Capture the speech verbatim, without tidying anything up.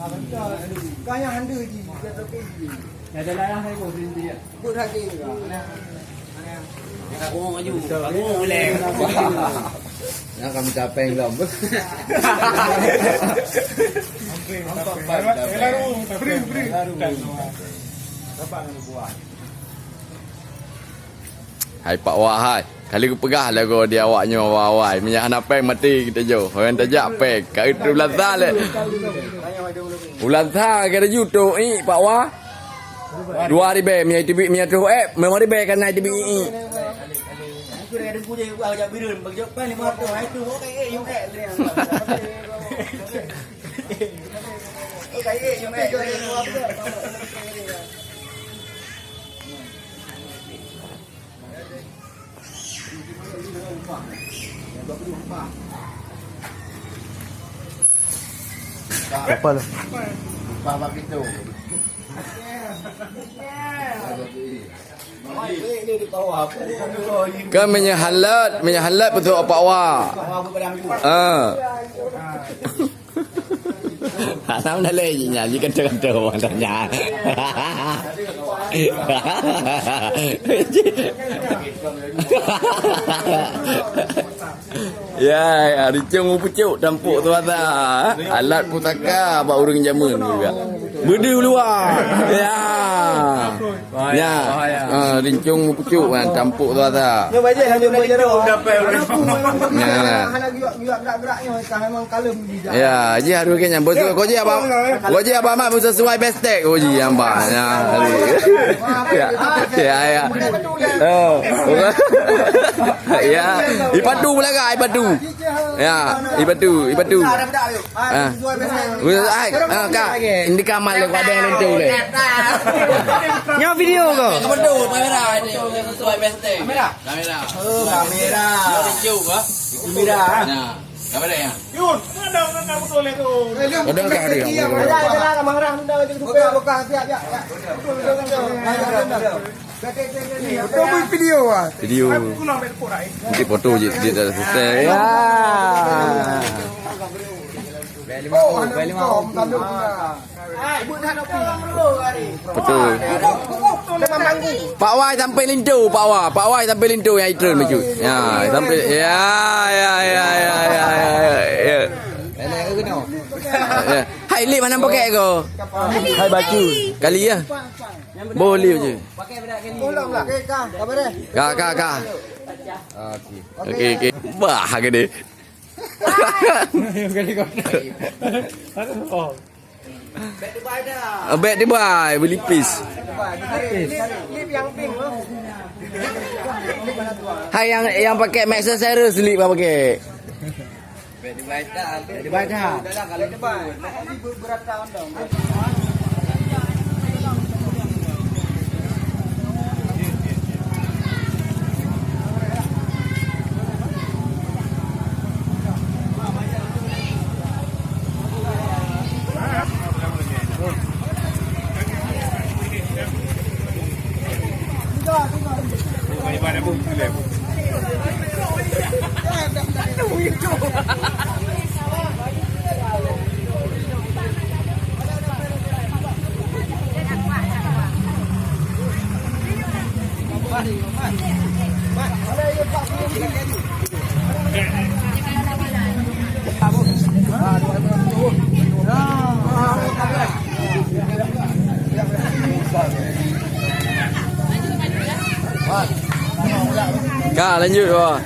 Ka nyang hande jih, ka tapi jih. Ya, ada layang saya pun sendiri. Buat hati. Kita ngomong maju. Kita ngomong boleh. Nah, kami capek belum? Free, free. Hai Pak Wah hai. Kali kupeugah lagoe di awak nyoe awai-awai. Meunyo hana péng maté geutanyoe. Orang tajak péng. Ka ulat sa lé. Ulat sa ka laju tok i Pak Wah. Dua ribèe meunyo teubiet meunyo troh ék. Lima ribèe ka na teubiet i. Kapal. Kan meunyo halat, meunyo halat beutôi Pak Wah. Ah. Hana meudalai jih nyan, jih kantô-kantô orang tanya. Ya, ya, rincong meupucuk tampok tuasa. Alat pusaka bak ureueng jameun juga. Beudeuh luwa. Ya. Bahaya, ya. Bahaya. Ah, rincong meupucuk kan, tampok tuasa. Nyoe bajèe hana meujaroe. Nah. Hana gerak-gerak nyoe, ka memang kalem di jalan. Ya, jih harus keu nyan. Bos, kau jih abang, kau jih abang mak sesuai bestek kau jih abang. Ya. Ya. Ya, ya. Oh. Ya. Ipatu belagak, ipatu. Ya, ipatu, ipatu. Ah. Ai, ah, ka. Ini ka mat lé, ka ada yang lentu lé. Nyoe video ko. Kamera ini, sesuai bestek. Kamera. Kamera. Oh, kamera. Nyoe video ko. Kamera. Nah, kamera ya. Yun, ada orang nak betul itu. Ada, ada, ada. Ada, ada, ada, marah, ada, ada, ada, siap, siap, siap. Betul, betul, betul. Ada, ada, ada. Video ah. Video. Nanti foto je, dia dah selesai. Ya. Foto. Pak Wai sampai linto, Pak Wai. Pak Wai sampai linto yang itu maju. Ya, sampai. Ya, ya, ya, ya, ya, ya, ya. Ya. Hai, lip mana pakai ko? Hai, baju. Kali ya. Boleh je. Ka, ka, ka. Okey, okey. Bah, gede. Bek Dubai, beli pis. Hai yang, yang pakai Maxxo Cyrus, lip apa pakai? Dibaca. Dibaca. Ka, lanjut, wah.